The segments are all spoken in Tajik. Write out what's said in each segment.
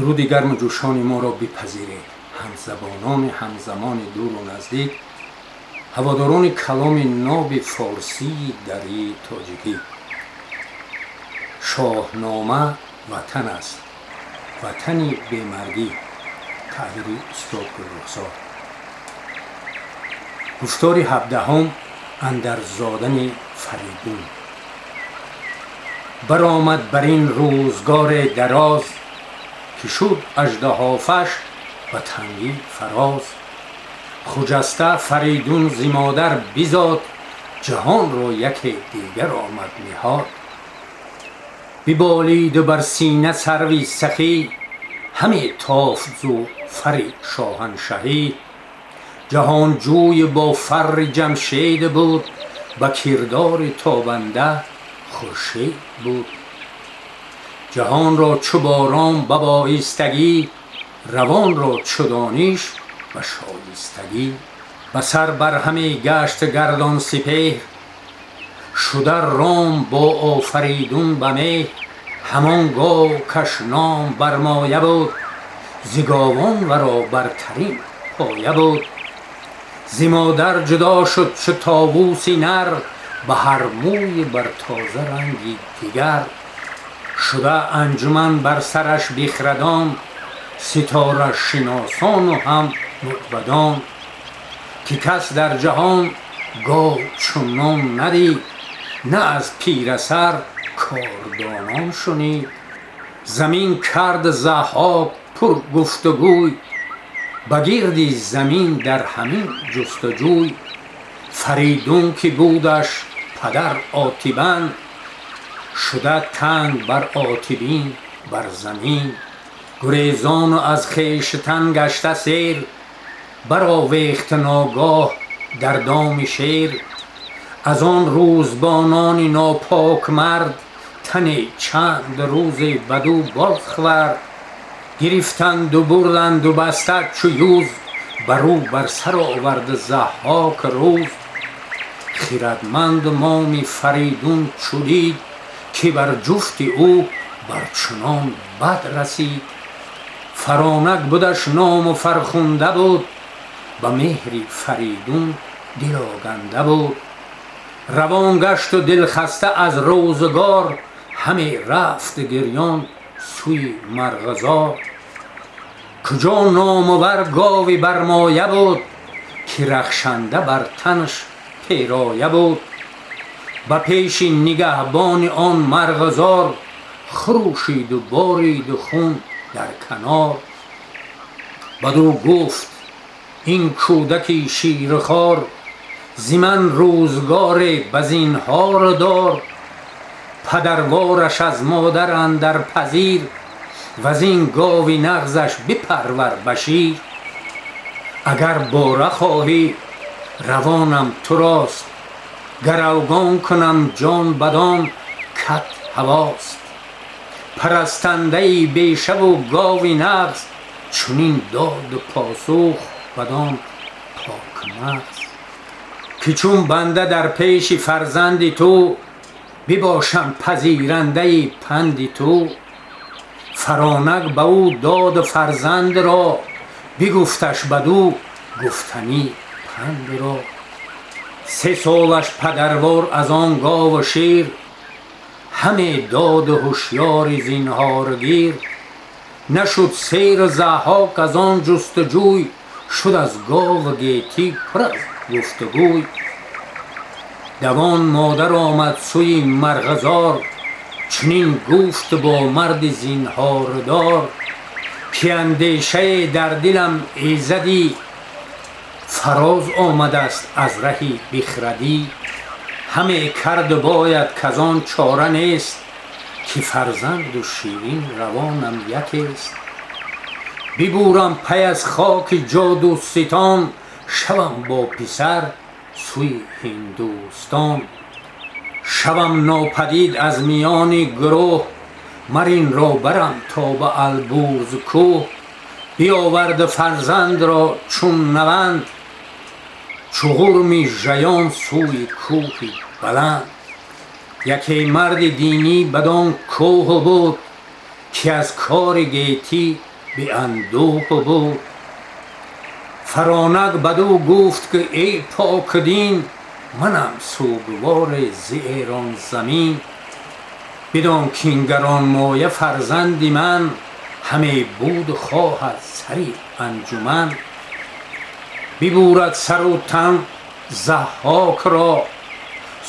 Дуруди гарму ҷӯшони моро бипазиред, ҳамзабонони ҳамзамони дуру наздик, ҳаводорони каломи ноби форсии дарии тоҷикӣ. Шоҳнома ватан аст, ватани бемаргӣ. Таҳрири устод Гулрухсор. Гуфтори 17-ум андар зодани Фаридун. Баромад бар ин рӯзгори дароз, ки шуд аждаҳофаш ба тангӣ фароз. Хуҷаста Фаридун зи модар бизод, ҷаҳонро яке дигар омад ниҳод. Биболиду бар сина сарви сахӣ, ҳаме тофт зу фари шоҳаншаҳӣ. Ҷаҳонҷӯй бо фарри Ҷамшед буд, ба кирдори тобанда хуршед буд. Ҷаҳонро чу борон ба боистагӣ, равонро чу дониш ба шоистагӣ. Ба сар бар ҳаме гашт гардон сипеҳр, шуда ром бо Офаридун ба меҳр. Ҳамон гов каш ном бармоя буд, зи говон варо бартарин поя буд. Зи модар ҷудо шуд чу товуси нар, ба ҳар мӯи бар тоза ранги дигар. Шуда анҷуман бар сараш бихрадон, ситорашиносону ҳам мӯбадон. Ки кас дар ҷаҳон гов чунон надид, на аз пирасар кордонон шунид. Замин кард Заҳҳок пур гуфтугӯй, ба гирди замин дар ҳамин ҷустуҷӯй. Фаридун ки будаш падар отибан, шуда танг бар отибин бар замин. Гурезону аз хештан гашта сер, баровехт ногоҳ дар доми шер. Аз он рӯзбонони нопок мард, тане чанд рӯзе баду боз хӯрд. Гирифтанду бурданду баста чу юз, барӯ бар сар овард Заҳҳок рӯз. Хирадманд моми Фаридун чу дид, ки бар ҷуфти ӯ бар чунон бад расид. Фаронак будаш ному фархунда буд, ба меҳри Фаридун дилоганда буд. Равон гашту дилхаста аз рӯзгор, ҳаме рафт гирён сӯи марғзор. Куҷо номувар гови бармоя буд, ки рахшанда бар танаш пероя буд. Ба пеши нигаҳбони он марғзор, хурӯшиду бориду хун дар канор. Баду гуфт: ин кӯдаки ширхор, зи ман рӯзгоре ба зинҳор дор. Падарвораш аз модар андар пазир, ваз ин гови нағзаш бипарвар ба шир. Агар бора хоҳӣ, равонам турост, гаравгон кунам ҷон бадон кат ҳавост. Парастандаи бешаву гови нағз, чунин доду посух бадон покмағз. Ки чун банда дар пеши фарзанди ту, бибошам пазирандаи панди ту. Фаронак ба ӯ доду фарзандро, бигуфташ баду гуфтанӣ пандро. 3 солаш падарвор аз он гову шир, ҳаме доду ҳушёри зинҳоргир. Нашуд сейру Заҳҳок аз он ҷустуҷӯй, шуд аз гову гетӣ пур аз гуфтугӯй. Давон модар омад сӯи марғзор, чунин гуфт бо марди зинҳордор: ки андешае дар дилам изадӣ, фароз омадаст аз раҳи бихрадӣ. Ҳаме карду бояд, каз он чора нест, ки фарзанду ширин равонам якест. Бибурам пай аз хоки ҷодуситон, шавам бо писар сӯи Ҳиндустон. Шавам нопадид аз миёни гурӯҳ, мар инро барам то ба Албурз кӯҳ. Биёвард фарзандро чун наванд, чу ғурми жаён сӯи кӯҳи баланд. Яке марди динӣ бадон кӯҳ буд, ки аз кори гетӣ беандӯҳ буд. Фаронак бадӯ гуфт ки эй покдин, манам сӯгвор зи Эрон замин. Бидон кин гаронмоя фарзанди ман, ҳаме буд хоҳад сари анҷуман. Бибурад сару тан Заҳҳок ро,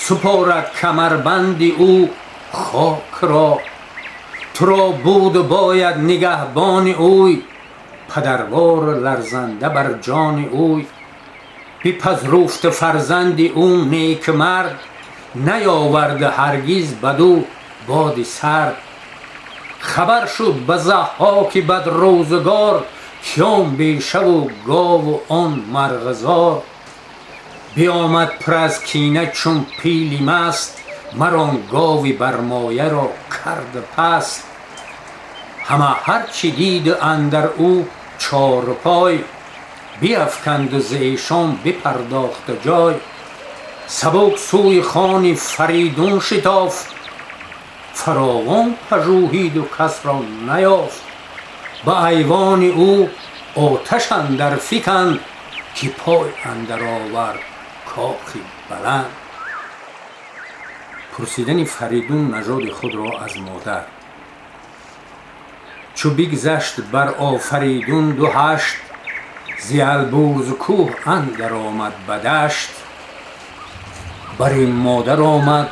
супорад камарбанди ӯ хокро. Туро буд бояд нигаҳбони ӯй, падарвор ларзанда бар ҷони ӯй. Бипазруфт фарзанди ӯ некмард, наёвард ҳаргиз бадӯ боди сард. Хабар шуд ба Заҳҳоки бадрӯзгор, ки он бешаву гову он марғзор. Биомад пур аз кина чун пили маст, мар он гови бармояро кард паст. Ҳама ҳарчи дид андар ӯ чорпой, биафканду зи эшон бипардохт ҷой. Сабук сӯи хони Фаридун шитофт, фаровон пажӯҳиду касро наёфт. Ба айвони ӯ оташ андар фиканд, ки пой андар овард кохи баланд. Пурсидани Фаридун нажоди худро аз модар. Чу бигзашт бар Офаридун ду ҳашт, зи Албурз кӯҳ андар омад ба дашт. Бар ин модар омад,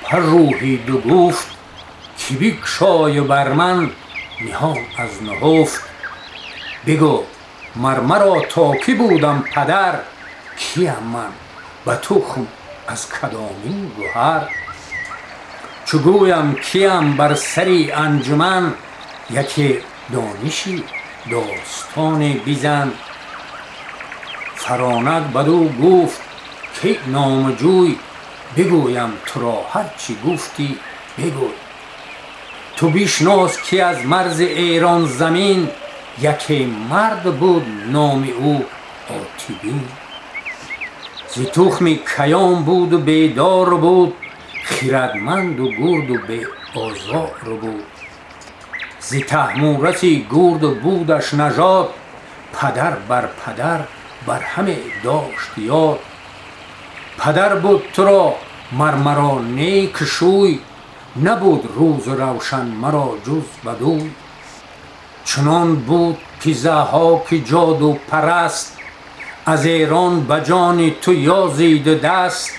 пажӯҳиду гуфт, ки бикшою бар ман ниҳон аз нуҳуфт. Бигӯ мар маро то кӣ будам падар, киям ман ба тухм аз кадомин гӯҳар. Чу гӯям киям бар сари анҷуман, яке дониши достоне бизан. Фаронак бадӯ гуфт ки номаҷӯй, бигӯям туро ҳарчи гуфтӣ бигӯй. Ту бишнос ки аз марзи Эрон замин, яке мард буд номи ӯ Отибин. Зи тухми Каён буду бедор буд, хирадманду гурду беозор буд. Зи Таҳмураси гурд будаш нажод, падар бар падар бар ҳаме дошт ёд. Падар буд туро мар маро нек шӯй, набуд рӯзу равшан маро ҷуз бадӯй. Чунон буд ки Заҳҳоки ҷодупараст, аз Эрон ба ҷони ту ёзиду даст.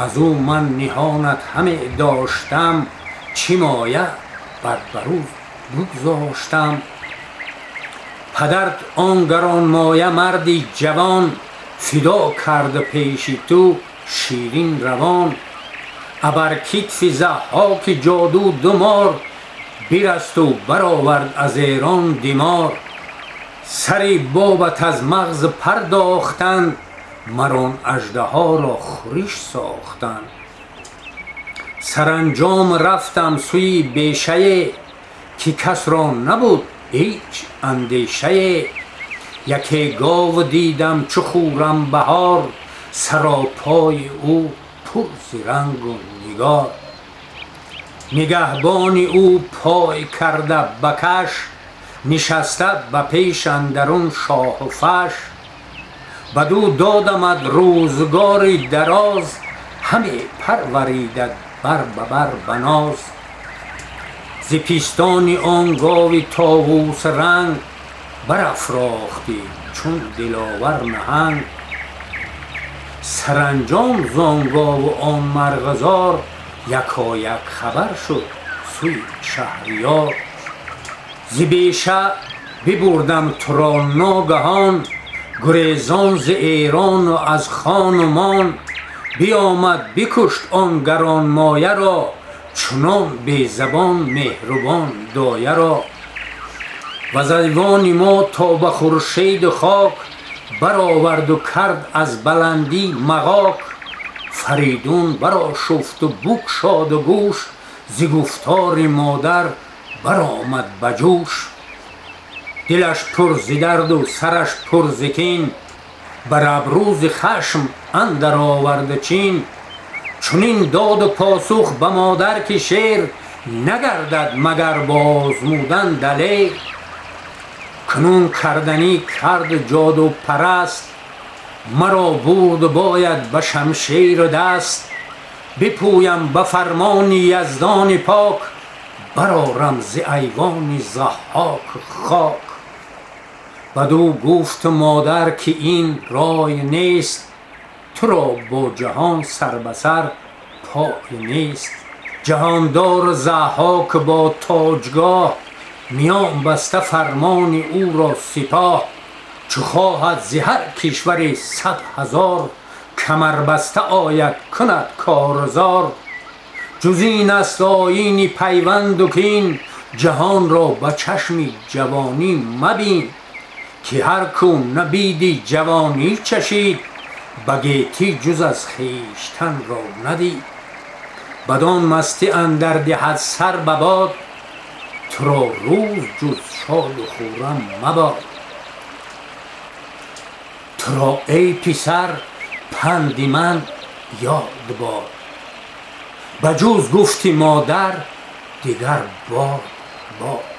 Аз ӯ ман ниҳонат ҳаме доштам, чӣ моя бад бар ӯ бигзоштам. Падарт он гаронмоя марди ҷавон, фидо кард пеши ту ширин равон. Абар китфи Заҳҳоки ҷоду ду мор, бирасту баровард аз Эрон димор. Сари бобат аз мағз пардохтанд, мар он аждаҳоро хӯриш сохтанд. Саранҷом рафтам сӯи бешае, ки касро набуд ҳеҷ андешае. Яке гов дидам чу хуррам баҳор, саропои ӯ пур зи рангу нигор. Нигаҳбони ӯ пой карда ба каш, нишаста ба пеш андарун шоҳу фаш. Бадӯ додамад рӯзгори дароз, ҳаме парваридад бар ба бар ба ноз. Зи пистони он гови товусранг, барафрохтӣ чун диловар наҳанг. Саранҷом зон гову он марғзор, якояк хабар шуд сӯи Шаҳриёр. Зи беша бибурдам туро ногаҳон, гурезон зи Эрону аз хону мон. Биомад бикушт он гаронмояро, чунон безабон меҳрубон дояро. Ваз айвони мо то ба хуршеду хок, бароварду кард аз баландӣ мағок. Фаридун барошуфту букшоду гӯш, зи гуфтори модар баромад ба ҷӯш. Дилаш пур зи дарду сараш пур зи кин, бар абрӯзи хашм андар овард чин. Чунин доду посух ба модар ки шер, Нагардад магар бозмудан далер. Кунун карданӣ кард ҷодупараст, маро бурд бояд ба шамшеру даст. Бипӯям ба фармони яздони пок, барорам зи айвони Заҳҳок хок. Бадӯ гуфт модар, ки ин рой нест, туро бо ҷаҳон сар ба сар пой нест. Ҷаҳондор Заҳҳок бо тоҷгоҳ, миён баста фармони ӯро сипоҳ. Чу хоҳад зи ҳар кишваре 100,000, камарбаста ояд, кунад корзор. Ҷуз ин аст оини пайванду кин, ҷаҳонро ба чашми ҷавонӣ мабин, ки ҳар кӯ набиди ҷавонӣ чашид, ба гетӣ ҷуз аз хештан ро надид. Бадон мастӣ андар диҳад сар ба бод, туро рӯз ҷуз шоду хуррам мабод. Туро, эй писар, панди ман ёд бод. Ба ҷуз гуфти модар дигар бод бод.